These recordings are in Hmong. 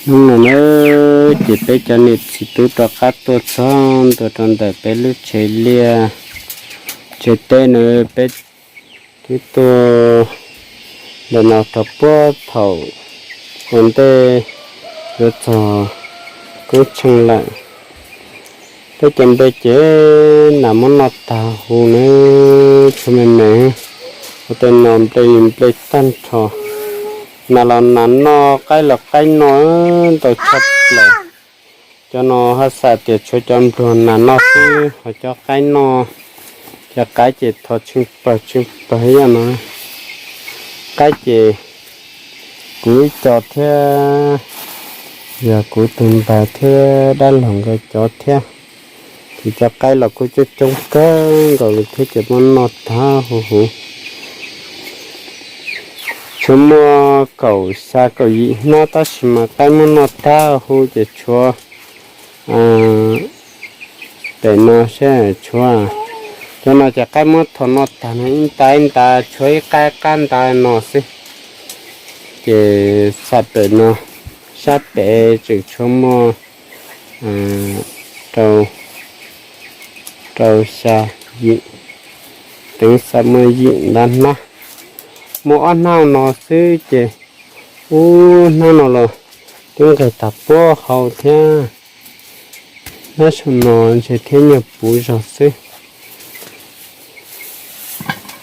Hnub no na, ces peb cov niam txiv tub rov qab tuaj txog ntua rau ntawm peb lub tsev liaj tsev teb na. Peb twb tuaj ntawm no rau puag thaum ua ntej yuav txog koob tsheej lawm. Peb cov npe ces nas muab noj tag huv na, tshuav me me. Ua tej no nplej li nplej tag nrho. Nas los nas noj, qaib los qaib noj, ntau tshaj plaws. Cov no haj xam tias tshuav cov npluag nas noj xwb, ho cov qaib noj, cov qaib ces thov tsheej pawg tsheej pawg ib yam no. Qaib ces kuv ib co thiab, yog kuv tus npawg thiab dab laug nkawd cov thiab. Ces cov qaib los kuj coob coob kawg nkaus li thiab ces muab noj tag huv huv. Tshuav muaj kaum xya kaum yim hnab tab sis mas qaib muab noj tag huv ces tshuav pem no seb tshuav. Cov no ces qaib muab thom noj tag no ib nta ib nta, tshuav ib qab qab nta no xwb. Ces xam pem no, sab pem tseem tshuav muaj rau, rau xya, yim, teev xam muaj yim nta hnab. Muaj ob hnab no xwb ces ub hnab no los twb nqes tag puag hau thiab. Hnab saum no ntshe thiab nyuag puv zog xwb.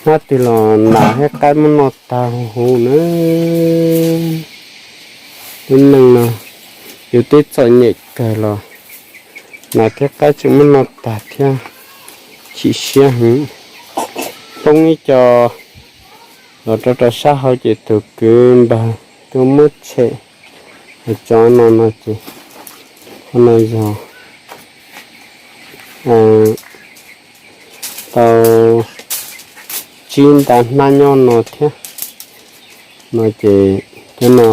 Hnab twg los nas thiab qaib muab noj tag huv huv na. Lub neej no yus twb txom nyem kawg los nas thiab qaib tseem muab noj tag thiab, chim siab heev. Poob ib co los rau rau sab hauv ces tus kwv npawg tuaj muab tshem. Cov no no ces, qhov no yog tau tsib nta hnab nyob no thiab. No ces cov no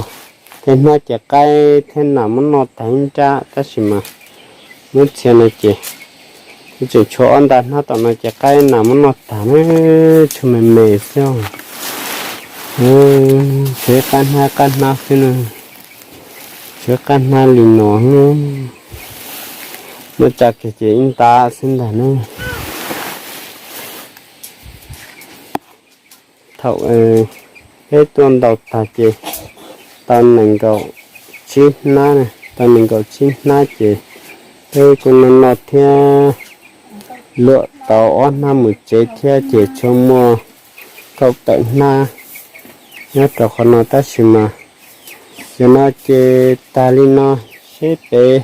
tej hnab ces qaib thiab nas muab noj tag ib nrab tab sis mas lub txhia no ces tseem tshuav ob nta hnab tom no ces qaib nas muab noj tag na, tshuav me me xwb. Tshuav qab hnab qab hnab xwb na, tshuav qab hnab li no. Muab tsa kiag ces ib nta xwb ntag na. Thaum peb tuaj ntaus tag ces tau nees nkaum tsib hnab, tau nees nkaum tsib hnab ces peb kuj noj noj thiab luam tau ob hnab mus tsev thiab ces tshuav muaj kaum tawm hnab nyob rau qhov no tab sis mas yog no ces tag li no, seb pem,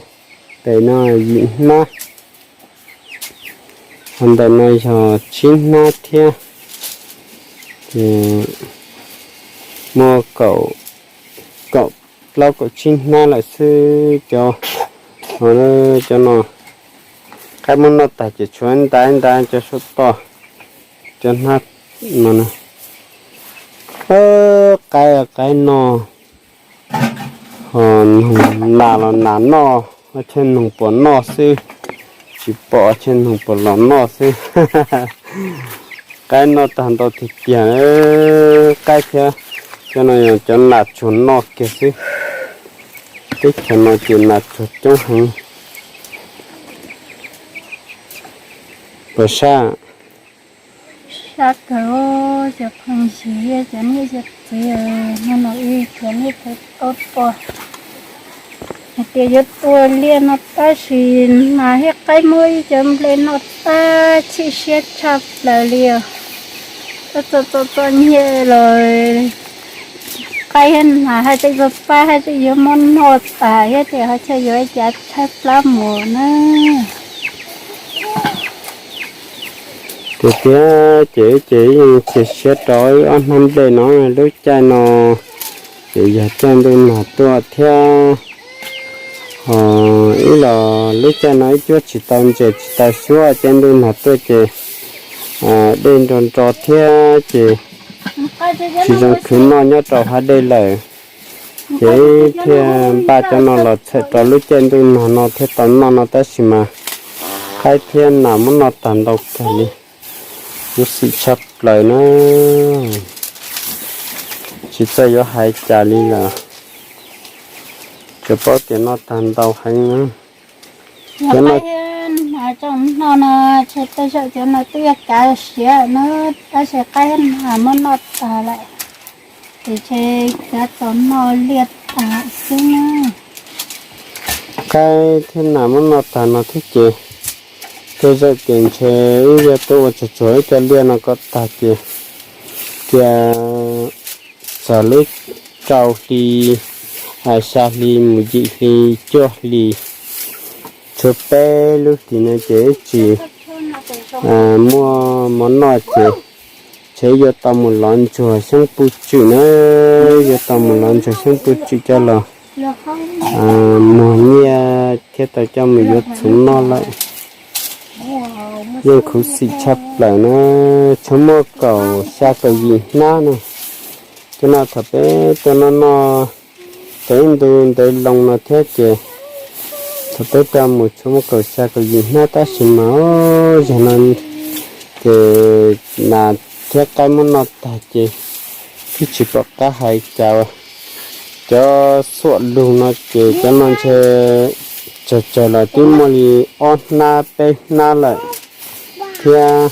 pem no yim hnab, ho ntawm no yog tsib hnab thiab, ces muaj kaum, kaum plaub kaum tsib hnab lawm xwb. Cov, cov no qaib muab noj tag ces tshuav ib nta ib nta cov saum toj, cov hnab no na. Qaib qaib noj, ho noog nas los nas noj, ho chaw noog puas noj xwb, tsis pom chaw noog puas los noj xwb. Qaib noj tag ntau tiag tiag, qaib thiab cov no yog cov nas tsuag noj kiag xwb. Teb chaws no ces nas tsuag coob heev. Puas sab? Sab kawg, cov phooj ywg, cov niam cov txiv, hnub no wb cov niam tau pom hais tias yuav tua liaj no tab sis nas thiab qaib muab ib cov nplej noj tag, chim siab tshaj plaws li os. Txom txom txom nyem los qaib thiab nas haj tseem pab haj tseem yuav muab noj tas thiab ces ho tseem yuav ua cas tshaib plab mus na. Tiag tiag ces wb ces wb yeej cia siab rau wb ob hnab nplej no, lub caij no ces yog caij ntuj nag tuaj thiab. Ho ib los lub caij no ib cuab tsis tau ntses tsis tau xyuab, caij ntuj nag tuaj ces dej nro nro thiab ces tsis zoo khwv noj nyob rau hav dej lawm. Ces thiaj npaj cov no los txhawm rau lub caij ntuj nag no thiaj tau noj no tab sis mas qaib thiab nas muab noj tag ntau kawg li. Kuv xim tshaj plaws na, tsis txawj yuav hais cas li lawm. Cov paub tias noj tag ntau heev na. Cov no, cov no twb yog kav siav na, tab sis qaib thiab hnav muab noj tag lawm, ces ntshe kav tau noj liaj tag xwb na. Qaib thiab hnav muab noj tag no thiab ces, tej zaum ces ntshe wb yuav tuaj ua tsuag tsuag ib co liaj no kom tag ces, cia txog lub rau hli, xya hli mus yim hli, cuaj hli, tshuav peb lub hlis no ces wb tsis muaj mov noj ces, ntshe yuav tau mus lov ntsuag xyoob puj tswm na, yuav tau mus lov ntsuag xyoob puj tswm coj los muag nyiaj thiab tau coj mus yuav txhuv noj lawm. Yeej khuv xim tshaj plaws na, tshuav muaj kaum xya kaum yim hnab na. Cov no thaum peb tuaj noj noj, thaum ib ntu ntev loo no thiab ces, thaum peb tuaj mus tshuav muaj kaum xya kaum yim hnab tab sis mas, yog no ces nas thiab qaib muab noj tag ces twb tsis pom qab hais cas. Cov xuam lug no ces cov no ntshe tsawg tsawg los twb muaj li ob hnab peb hnab lawm thiab.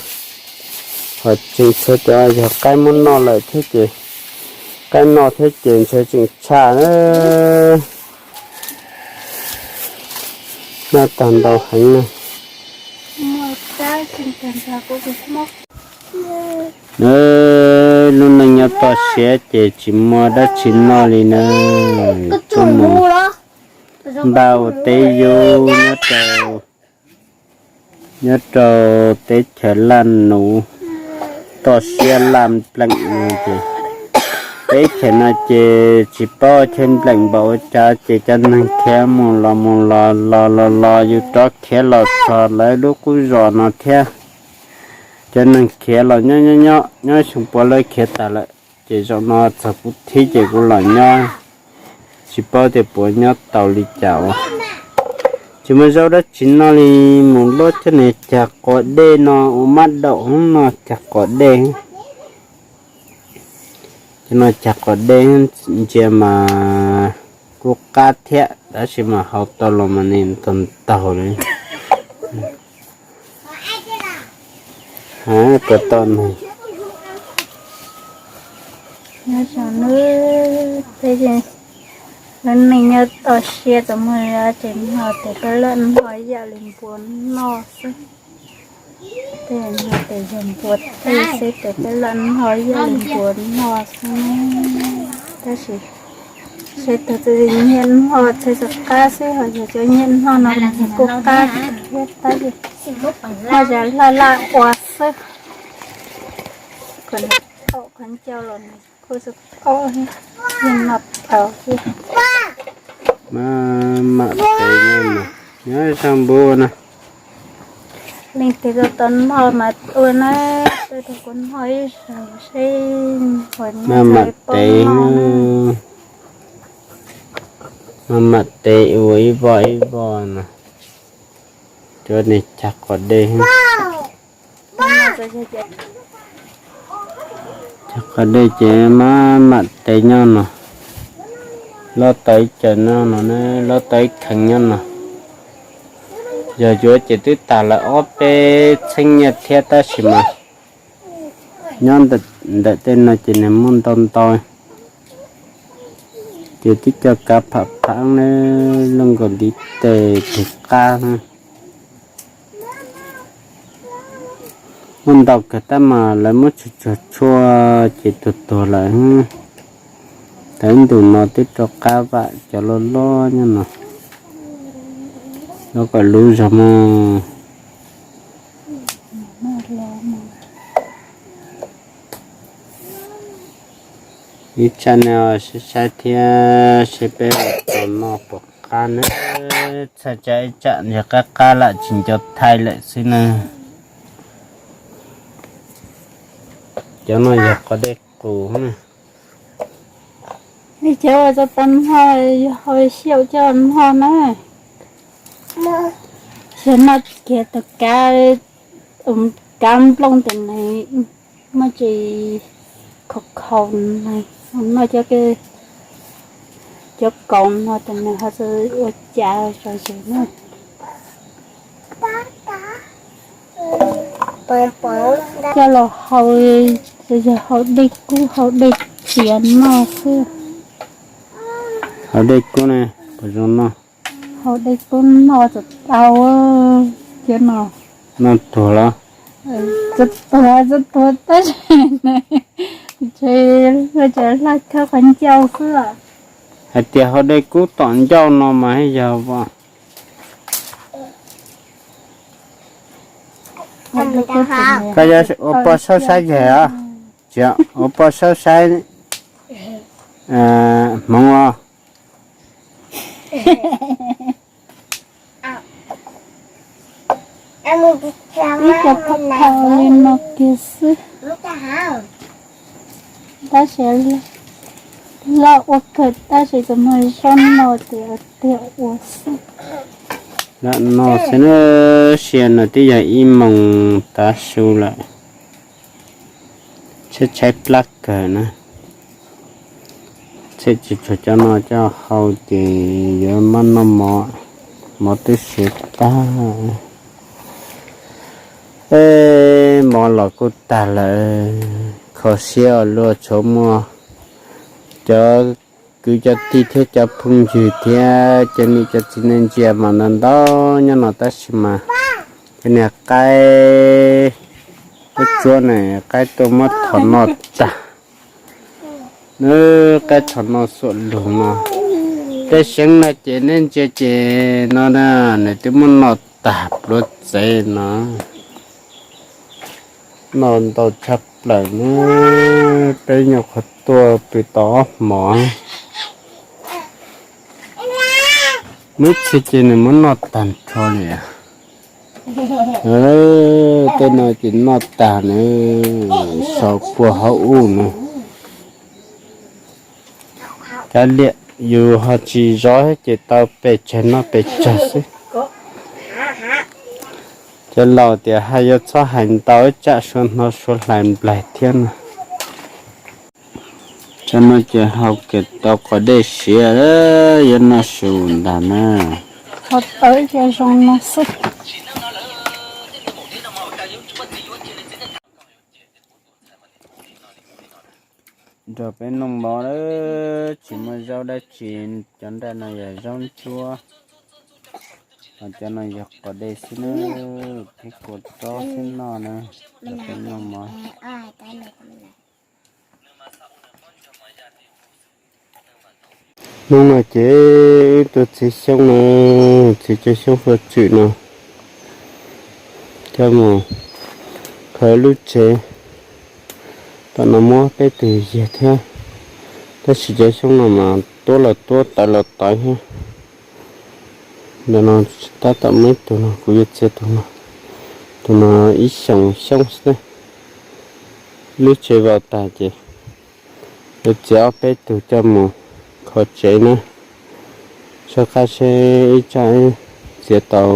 Ho tseem tshuav cov yog qaib muab noj lawm thiab ces, qaib noj thiab ces ntshe tseem tshaj na. Noj tag ntau heev na. Lub neej nyob toj siab ces tsis muaj dab tsi noj li na. Tuaj mus npaj ua teb yub nyob rau, nyob rau teb chaws laj nuv, toj siab laj npleem no ces, teb chaws no ces tsis paub chaw npleem npaum ua cas ces cov neeg khiav mus los mus los los los los yus rov khiav los txog lawv lub qub zos no thiab. Cov neeg khiav los nyob nyob nyob nyob xyoo puav lawv khiav tas lawm, ces zaum no txog kuv thib ces kuv los nyob, tsis paub tias puas nyob tau li cas ua. Tsis muaj zaub dab tsi noj li, mus luab cov niag cag quav dej no ua mab daum no, cag quav dej. Cov no cag quav dej ntsia mas kuj qab thiab tab sis mas hau tau los mas nim ntaug ntaug li. Puas tau neeg? Nyob zoo, lub neej nyob toj siab txom nyem ces noj tes peb laj noj ib yam li npua noj xwb. Tej no tes yog npua tej xwb tes peb laj noj ib yam li npua noj xwb. Tab sis seb tug txawj nyiaj noj txhais txoj qab xwb, ho yog cov nyiaj noj no kuj qab thiab tab sis noj zas laj laj ua xwb. Qhov ncauj los nws kuj txawj qaub thiab, yeej noj tau thiab. Mam tev nyob no, nyob zoo npua no. Leej twg tau tau noj mas ua na, tau rau kuv noj ib zaug seb puas nyiaj mam tev, mam mam tev ua ib voj ib voj no. Cov niag cag quav dej, cag quav dej ces mam mam tev nyob no. Lob tau ib co nyob no, lob tau ib kheev nyob no. Yog yuav ces twb tag lawm ob peb txheeb nyiaj thiab tab sis mas nyob ntawm tej no ces nws muaj ntau ntau. Ces twb coj kav pham pham ne, luaj nkaus ntiv tes tus qab. Muaj ntau kawg tab mas lawv muab tsuag tsuag tshuaj ces tuag tuag lawm. Thaum ib ntus no twb rau qab vam cov loj loj nyob no. Lov kom lub zog mas ib tsam nej saib saib thiab seb peb ua tau noj puas qab na. Txhaj tsam ib tsam yog qab qab lam tsis nco thaij lawm xwb na. Cov no yog quav dej qus na. Cov uas tau tau noj, yog hau xyaum coj noj na. Yog noj kiag tau kav, kav nplooj tes neeg, muaj tsis khaus khaus neeg, noj cov Cov koom no ces nws ho ua cas tso zes na. Coj los hau, yog hau dej kub hau dej tiav noj xwb. Hau dej kub ne, puas zoo noj? Hau dej kub noj tau, tiav no. Noj tuag los? Txawj tuag, txawj tuag tab sis ntshe hlaj khawb qhov ncauj xwb. Hais tias hau dej kub tom ncauj no mas yog as. Koj yuav ua poj saub saib yawg os? Tsis, ua poj saub saib hmoov os. Ib co phav phav li no kiag xwb. Tab sis loj ua kawg tab sis tus no zoo no ces tiag ua xwb. Lam no xwb na, sia no twb yog ib moos tav su lawm. Tshaib tshaib plab kawg na. Tshem tsis tshua cov no coj hau ces yuav maj noj mov, mov twb siav tag. Eb, mov los kuj tag lawm, kho siab ua luaj, tshuav muaj cov kwv cov tij thiab cov phooj ywg thiab cov niam cov txiv neej ntsia mas ntau ntau nyob no tab sis mas cov niag qaib ub tsuab ne, qaib tuaj muab thom noj tag. Nws qaib thom noj xuam lug no. Tej seev no ces nej ntsia ces no na, nws twb muab noj tag pluav txev no. Noj ntau tshaj plaws na, peb nyuam qhuav tuaj pw tau ob hmos. Muaj ib txhia ces nws muab noj tag nrho li. Tej no ces noj tag nws sau puag hauv ub nws. Kav liam, yus ho tsis zov ces tau pes tsawg noj pes tsawg xwb. Cov laus tias haj yuav txhob hais ntau, ib tsam suav hnov suav hlais nplaig thiab no. Cov no ces hau kiag tau qos dej siav, yuav noj su ntag na. Hau tau ib co zoo no xwb. Nrog peb noj mov lawm, tsis muaj zaub dab tsi, cov nraj no yog zaub ntsuab, ho cov no yog qos dej xwb na, thiab kua txob xwb noj na, nrog peb noj mov. Hnub no ces wb tuaj txiav xyoob no, txiav cov xyoob faj tswm no coj mus khaws lub tsev. Tom no muab peb tug yiag thiab, tab sis cov xyoob no mas tuab los tuab tawv los tawv thiab. Ntawm no tab tom muaj ib tug no kuv yuav txiav tus no, tus no ib xyoos xyoob xwb. Lub tsev vau tag ces yuav txiav ob peb tug coj mus kho tsev na. Soj qab seb ib tsam txiav tau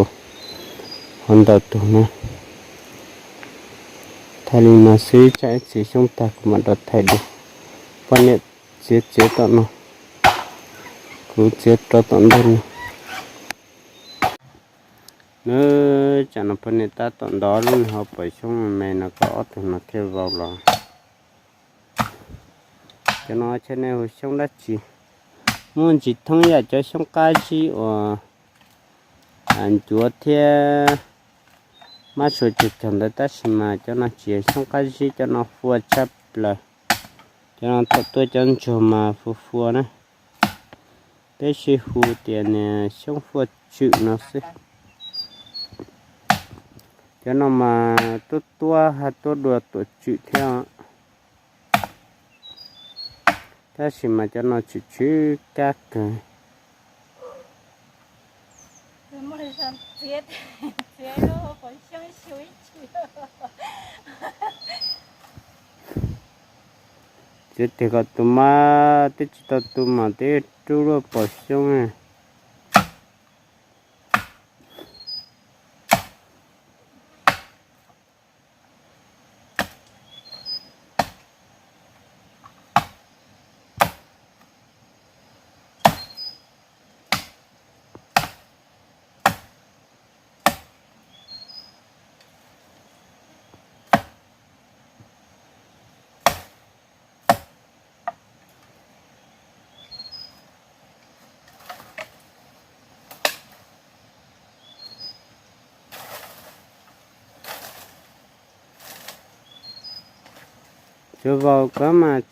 ho ntau tug na. Thaij li no xwb, ib tsam ib txiav xyoob tag kuv mam rov thaij dua. Poj niam txiav txiav tom no, kuv txiav rau tom ntej no. Nws tsam no poj niam tab tom ntov lub nws ho pom xyoob me me no, koj ob tug no thiaj vau los. Cov no tsam nej hu xyoob dab tsi? Muaj ntsis thoob yam cov xyoob qab zib uas ncuav thiab mab sua cag cag ntawd, tab sis mas cov no tsis yog xyoob qab zib, cov no fua tshaj plaws. Cov no thaum tuaj cov ntsuag mas fua fua na. Peb sib hu tias niag xyoob faj tswm no xwb. Cov no mas tuab tuab haj tuab dua tuam tswm thiab, tab sis mas cov no tswm tswv kab kawg. Txiav tes kom tus mab twb tsis tau tu mas twb rub luaj pom xyoob. Tsuas vau kov mas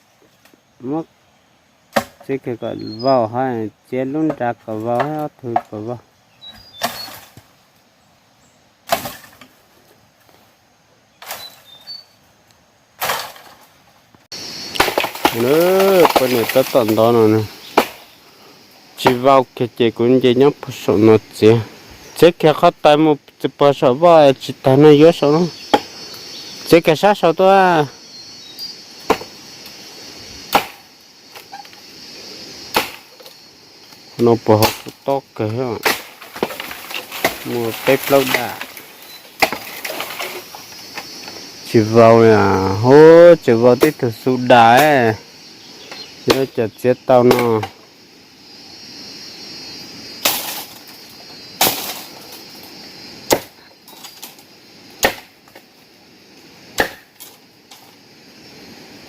muab txiav kiag kom vau, ho txiav lub nrad kom vau, ob tug kom vau. Poj niam tab tom ntov no, tsis vau kiag ces kuv nce nyob puag saum no txiav. Txiav kiag qhov tais mus tsis pog saum vaj, tsis tag no yuav saum no. Txiav kiag sab saud tuaj. No puas hauv kuv tob kawg, muaj peb plaub daj. Tsis vau, hub, tsis vau tib tug xu das, yuav cas txiav tau no.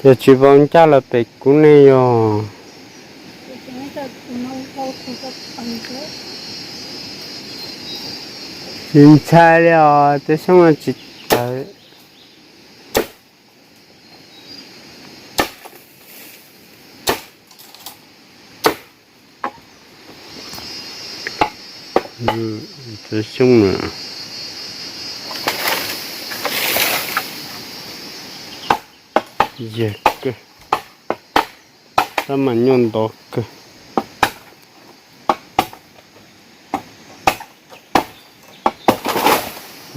Ces tsis vau ncaj los pem kuv ne yog. Tsis ntshai li os, tej xyoob tsis tawg. Cov xyoob na, yag kawg, tab mas nyuaj ntov kawg.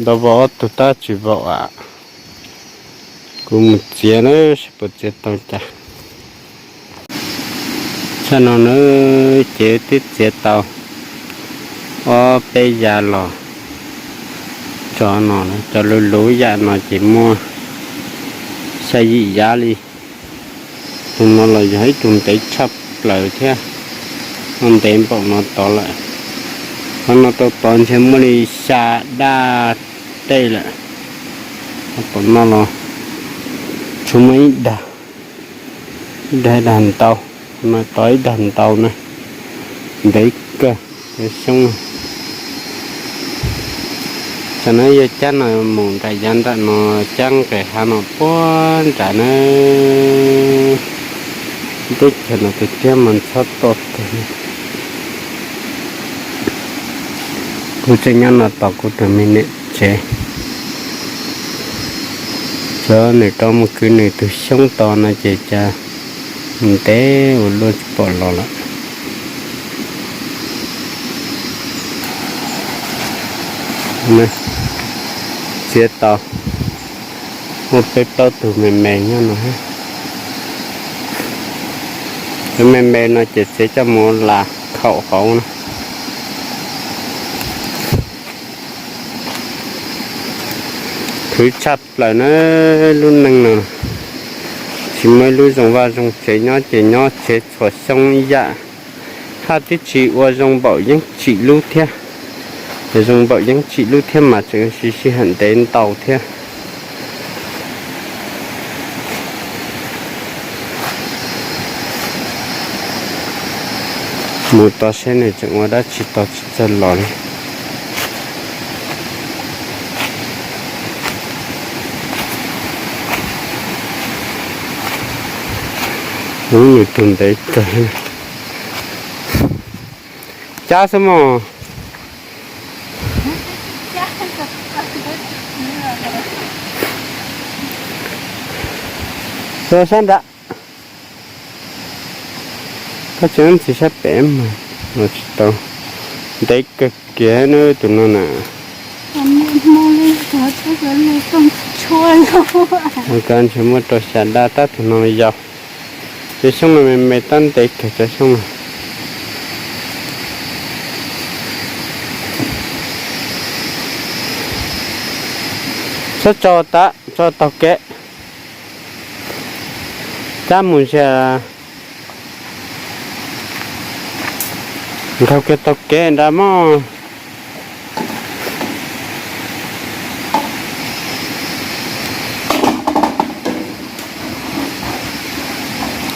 Ntau vau ob tug tab tsis vau am. Kuv mus txiav na, seb puas txiav tau cas. Tshaj no na, ces twb txiav tau ob peb yav los tso no, cov luv luv yam no ces muaj xya yim yav li. Tus no los yog ib tug ntev tshaj plaws thiab, no ntev npaum no tod lawm. Qhov no rau tod ntshe muaj li xya daj tej lawm. Tom no los tsuas muaj ib dag, ib dag, ib dag ntau, no tod ib dag ntau na, ntev kawg. Cov xyoob, tam no yog cab no mus nram yav nram no, cab nqes hav no puag nram na, teb chaws no tiag tiag mas ntxhab toj teg. Kuv tseem nyob no tos kuv tus me niam tsev, cov nws rov mus kwv nws tus xyoob tos no ces cas ntev ua luaj tsis pom los lawm. Txiav tau muaj peb plaub tug me me nyob no. Cov me me no ces txiav coj mus ua las khaum hauv na. Khwv tshaj plaws na, lub neej no tsis muaj ib lub zoo vaj zoo tsev nyob ces nyob tsev txhuam xyoob ib yam. Haj twb tsis ua zoo npaum yeeb tsim lub thiab, zoo npaum yeeb tsim lub thiab mas tseem siv sij hawm ntev ntau thiab. Mus tos seb nws tseem ua dab tsi tos tsis txawj los li. Ub, nws tus ntev kawg. Cab xwb mog. Rau sab nrad. Koj tsis ntxim sab pem mas los tsis tau. Ntev kawg kiag na tus no na. Koj ntshe muaj rau xya daj tab tus no yau. Cov xyoob no me me tab ntev kawg cov xyoob no. Txhob tso tas, tso taug kev. Cab mus ntshe nqaug kiag taug kev nrad mog.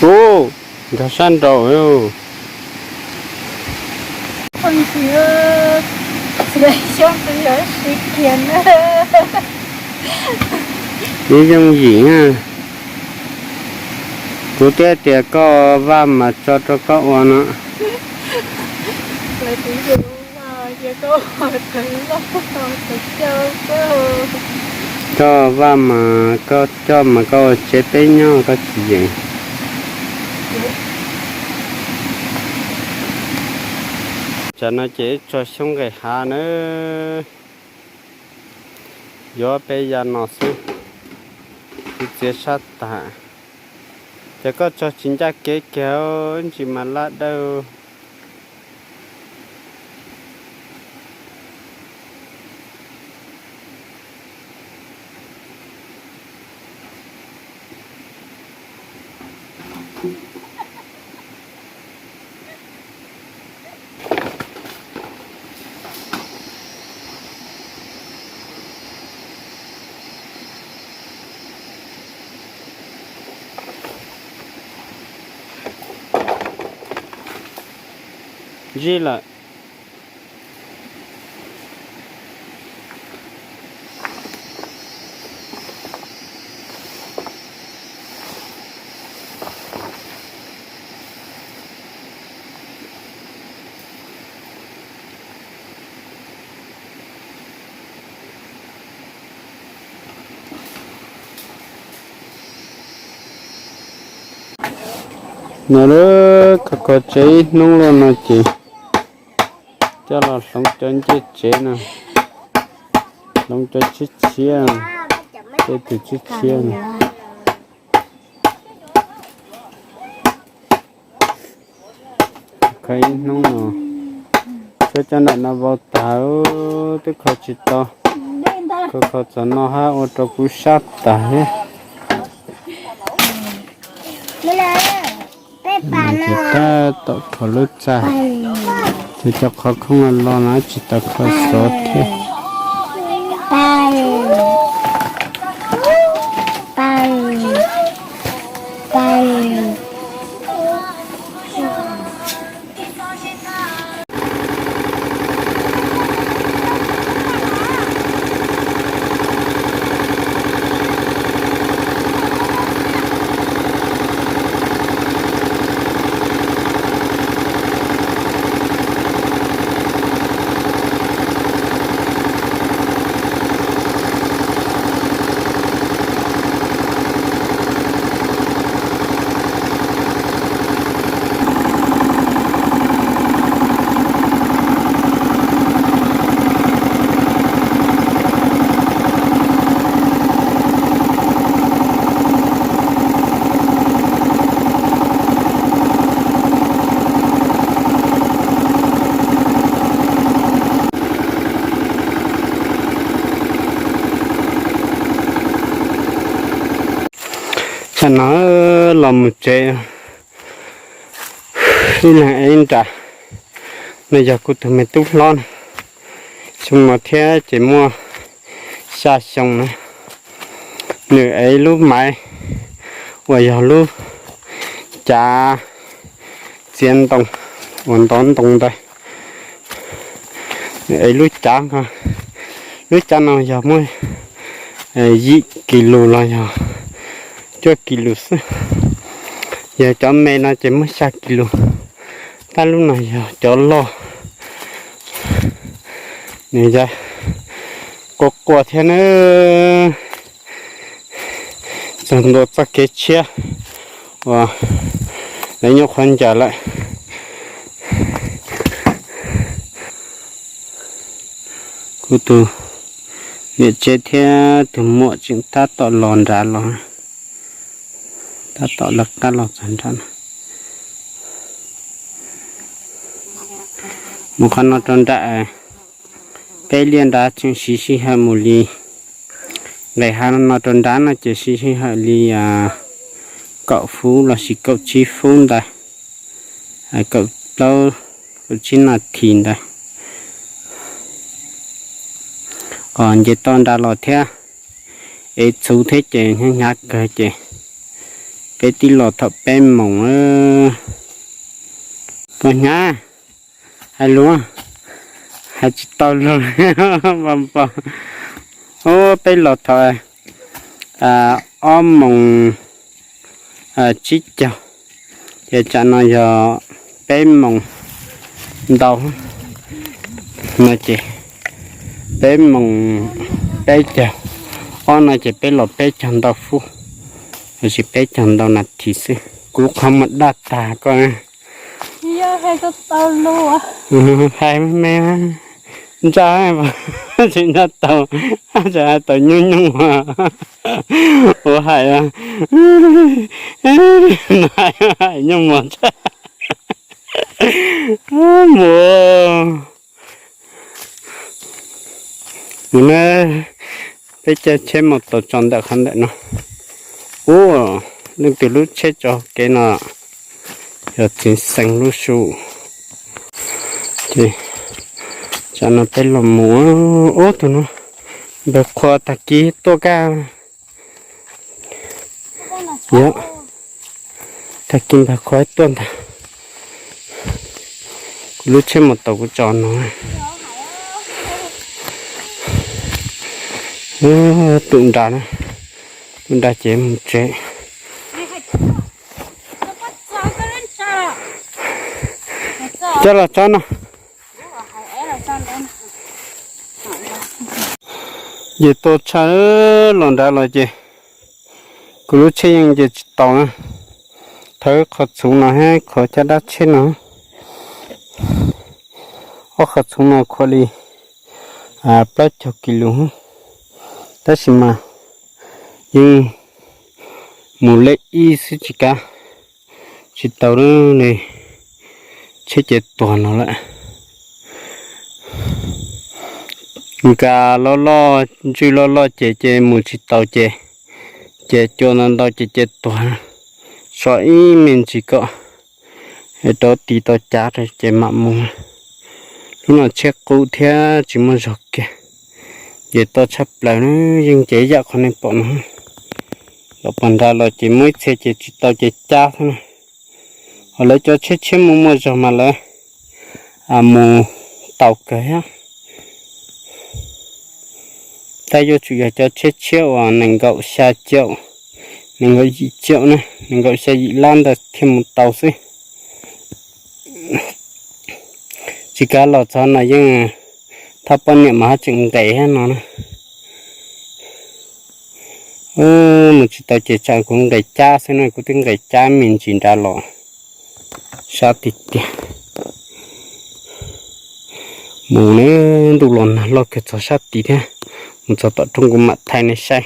Ub, nrog sab nraud. Ib yooj yim na. Kuv twb tias koj vaj mas tso rau koj ua no. Koj vaj mas koj coj mas koj ua tsev peb nyob koj tsis yeem. Tsam no ces ib tsob xyoob nqes hav na, yuav peb yav no xwb, txiav sab tas. Ces koj tso tsis ncaj kev kiag, ntsis mas laj dawb. Zij lawm. No lawm, kho kho tsev ib hnub lawm no ces coj los hloov cov ncej tsev no, hloov cov tshiab tshiab, tej tus tshiab tshiab no. Kho ib hnub no, tsuas cov nram no vau tas, twb kho tsis tau. Kho kho txog no hab ua rau kuv sab tas thiab. Ces tab tom kho lub txaj, ces cov qhov khoom los los no tsis tau kho xov thiab. Tam no los mus tsev, ib leeg ev nram. No yog kuv tus me tub hlob na, xyoo no thiab ces muaj xya xyoo na. Nws ev lub maiv uas yog lub cav txiav ntoo uas ntov ntoo ntawd. Nws ev lub cav, lub cav no yog muaj yim kis lus los yog cuaj kis lus xwb. Yog cov me no ces muaj xya kis lus. Tab lub no yog cov loj. Nws yog quas quas thiab na. Txog ntua txoj kev tshiab uas lawv nyuam qhuav ncaws lawm. Kuv tus niam tsev thiab tus muam tseem tab tom los nrad los, tab tom lawv qab los txog nrad no. Mus qhov no rau nram peb liaj nrad tseem siv sij hawm mus li, nqes hav no rau nrad no ces siv sij hawm li kaum fub lossis kaum tsib fub ntawd, kaum plaub kaum tsib nas this ntawd. Qhov nce toj nrad los thiab, ev txhuv thiab ces hnyav hnyav kawg ces peb twb los thaum peb moos. Puas hnyav? Hais lus, hais tsis tau lus. Npa npa. Ub, peb los thaum ob moos, tsib caug, ces tsam no yog peb moos ntau no ces peb moos peb caug, ob no ces peb los peb caug ntau fub, los sis peb caug ntau nas this xwb. Kuv qhov muag daj tag koj. Hais me, ntsaj tsis ntsaj tau, tsis hais tau nyuaj nyuaj ua hais, hais nyuaj mos ntsaj mus. Mus na, peb caij tsheb mus tau tso ntawm qhov ntawm no. Ub, leej twg lub tsheb tso kev no, yog txiv xeem lub su. Ces tsam no peb los mus, ub, tus no npawg Qhua tag kis tuaj kaj. Yog, tag kis npawg Qhua tuaj ntag. Kuv lub tsheb mus tau kuv tso no. Tus nra, tus nra ces mus tsev. Coj los tso no. Ces tua tshaj los nrad los ces kuv lub tsheb yeej nce tsis tau na. Thawb qhov txhuv no thiab qhov caj dab tsheb no, ob qhov txhuv no khuam li plaub caug kis lus, tab sis mas yeej mus lej ib xwb tsis kav, tsis tau li, tsheb ces tuag no lawm. Nkag loj loj, ntswj loj loj ces ces mus tsis tau ces, ces cua ntau ntau ces ces tuag, so ib me ntsis kom rau tis tau cav ces mam mus. Lub no tsheb qub thiab tsis muaj zog kiag, ces toj tshaj plaws na, yeej nce ib yam qhov nej pom no. Los puag nrad los ces muaj ib txhia ces tsis tau ces cab xwb na. Ho lawv cov tsheb tshiab muaj muaj zog mas lawv mus tau kawg thiab. Tab yuav tsum yog cov tsheb tshiab uas nees nkaum xya caum, nees nkaum yim caum na, nees nkaum xya yim lab ntawd thiaj mus tau xwb. Tsis kav los txog no yeej thaj poj niam mas haj tseem nqes thiab no na. Mus tsis tau ces tsam kuv nqes cab xwb na, kuv twb nqes cab me ntsis nrad los sab tiag tiag. Mus ne, ntuj los nag loj kawg txog sab tid thiab, mus txog tom roob kuv mam thaij nej saib.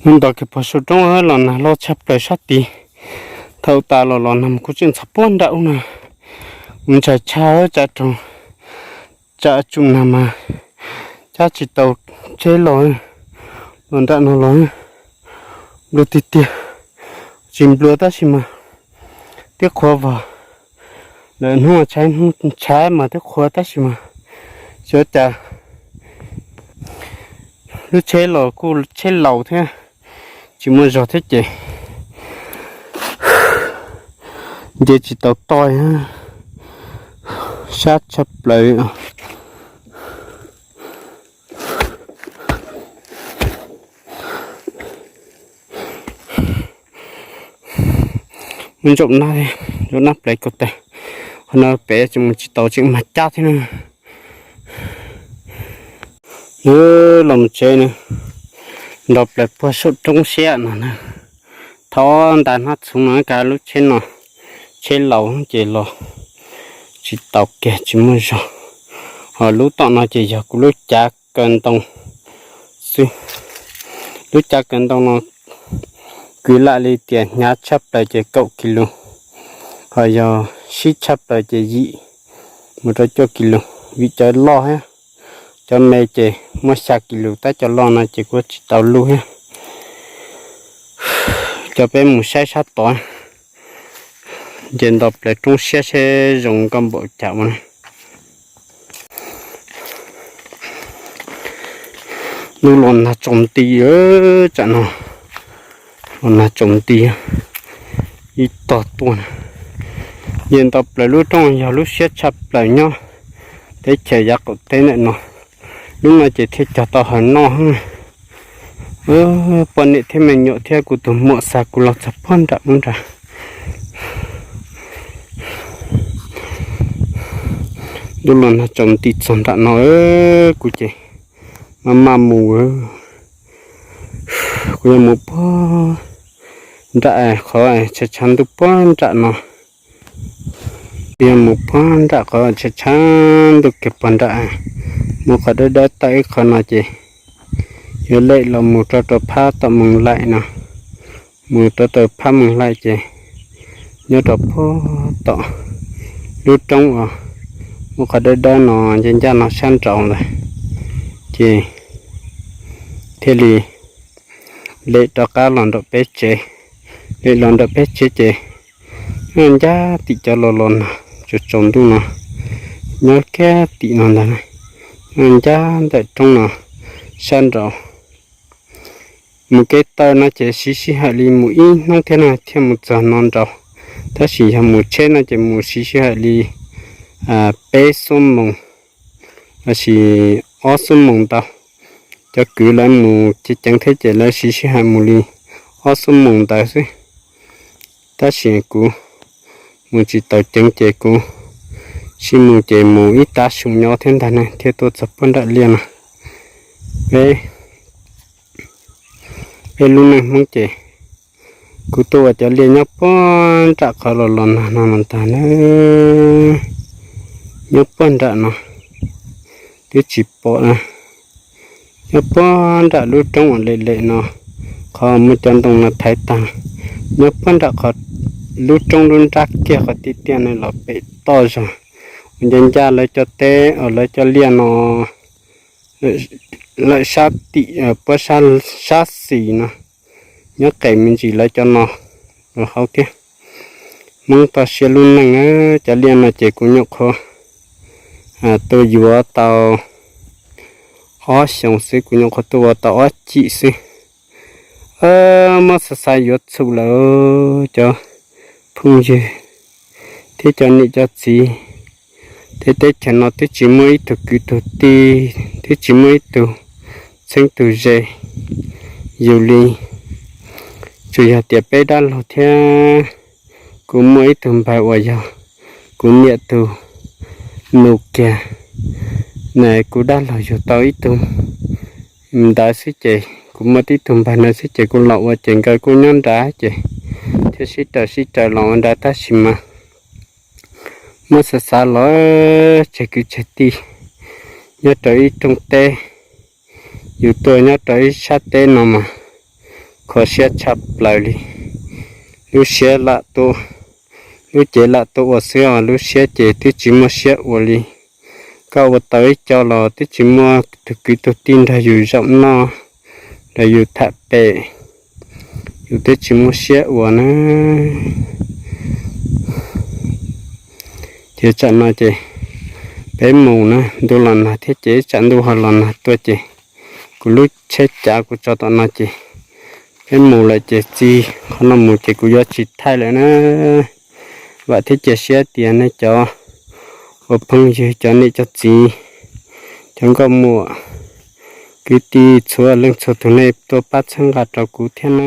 Mus nto kiag puag saum roob los nag loj tshaj plaws sab tid. Thaum tas los los nag kuj tseem txog puag nram ub na. Kuv ntshai tshaj tsam raug, tsam tsum nag mas cab tsis tau tsheb los, los nram no los nplua tiag tiag. Tsis nplua tab sis mas twb qhuav vog, lawm hnub tshaib hnub tshaib mas twb qhuav tab sis mas xyov cas lub tsheb los kuj tsheb laus thiab, tsis muaj zog thiab ces nce tsis tau toj, sab tshaj plaws. Muab ntsaum nab, ntsaum nab plev kaum tawg, qhov no pem tseem mus tsis tau tseem mag cab thiab na. Los mus tsev na, nto plaws puag saum roob siab no na. Thov nta hnab txhuv no kav lub tsheb no, tsheb laus ces los tsis tau kiag tsis muaj zog. Ho lub tom no ces yog kuv lub cav kaw ntoo xwb. Lub cav kaw ntoo no kwv lam li tias hnyav tshaj plaws ces kaum kis lus, ho yog sib tshaj plaws ces yim mus rau cuaj kis lus, vim cov loj thiab, cov me ces muaj xya kis lus tab cov loj no ces kuj tsis tau lub thiab. Cov peb mus saib sab tod, nce nto plaws roob siab seb zoo nkauj npaum cas ua. Ntuj los nag tsaus nti, tsam no los nag tsaus nti ib tog tuaj. Nce nto plaws lub roob yog lub siab tshaj plaws nyob teb chaws yav qaum teb ntawm no. Lub no ces thiaj cog tau hawv noj. Poj niam thiab me nyuam thiab kuv tus muam xa kuv los txog puag nram ub nrad. Ntuj los nag tsaus nti txog nram no, kuv ces maj maj mus. Kuv yuav mus puag nram qhov tshav tshav ntuj puag nram no. Kuv yuav mus puag nram qhov tshav tshav ntuj kiag puag nram, mus qhov dawb dawb tawm ib qho no ces yuav lem los mus rau rau phab tom Moos Laim no. Mus rau rau phab Moos Laim ces nyob rau puag tom lub roob uas muaj qhov dawb dawb no ncaj ncaj no sab nraud ntawd, ces thiaj li lem rov qab los nraum peb tsev. Lem los nraum peb tsev ces nyob ncaj tim cov los los nag tsaus tsaus ntuj no, nyob kiag tim no ntag, nyob ncaj ntawm roob no sab nraud. Mus kev taw no ces siv sij hawm li mus ib hnub thiab no thiaj mus txog no nraud, tab sis yog mus tsheb no ces mus siv sij hawm li peb xuab moos lossis ob xuab moos ntau. Cov kwv lawv mus ceev ceev thiab ces lawv siv sij hawm mus li ob xuab moos ntawd xwb. Tab sis kuv mus tsis tau ceev ces kuv sib mus ces mus ib tav su nyob thiab ntag ne thiaj tuaj txog puag nram liaj no. Peb, peb lub neej Hmoob ces kuv tuaj ua cov liaj nyob puag nram qhov los los nag no los ntag na, nyob puag nram no twb tsis pom na. Nyob puag nram lub roob uas lem lem no, qhov muaj cov ntoo no thaiv tag, nyob puag nram qhov lub roob lub nrab kiag qhov tiaj tiaj no los pem toj zog uas ncaj ncaj lawv cov teb uas lawv cov liaj no lawm sab tim puab sab xis no, nyob qes me ntsis lawv cov no los hauv thiab. Hmoob toj siab lub neej, cov liaj no ces kuv nyuam qhuav tuaj yuav tau ob xyoos xwb, kuv nyuam qhuav tuaj ua tau ob cim xwb. Muab xav xav yuav txhum lawm cov phooj ywg thiab cov niam cov txiv, tej teb chaws no twb tsis muaj ib tug kwv tug tij, twb tsis muaj ib tug txheeb tug ze yus li. Tsuas yog tias peb dab laug thiab kuv muaj ib tug npawg uas yog kuv niam tus nus kiag na, kuv dab laug yug tau ib tug ntawd xwb ces kuv muaj tib tug npawg ntawd xwb ces kuv los ua ces nkawd kuj nyob nrad ces thiaj sib raws sib raws los ua nrad tab sis mas muab xav xav los tseg kwv tseg tij nyob rau ib rooj teb, yus tuaj nyob rau ib sab teb no mas kho siab tshaj plaws li. Lub siab lam tuaj, lub cev lam tuaj ua xwb os, lub siab ces twb tsis muaj siab ua li. Koj ua tau ib co los twb tsis muaj tug kwv tug tij nrog yus zaum noj, nrog yus tham pem, yus twb tsis muaj siab ua na. Ces tsam no ces peb mus na, ntuj los nag thiab ces tsam ntuj ho los nag tuaj ces kuv lub tsheb cav kuv tso tom no ces peb mus lawm ces txij qhov no mus ces kuv yuav tsis thaij lawm na. Vam thiab cia siab tias nej cov ua phooj ywg, cov niam cov txiv, cov nkauj muam, kwv tij txhua leej txhua tus nej tuaj pab txhawb nqa rau kuv thiab na.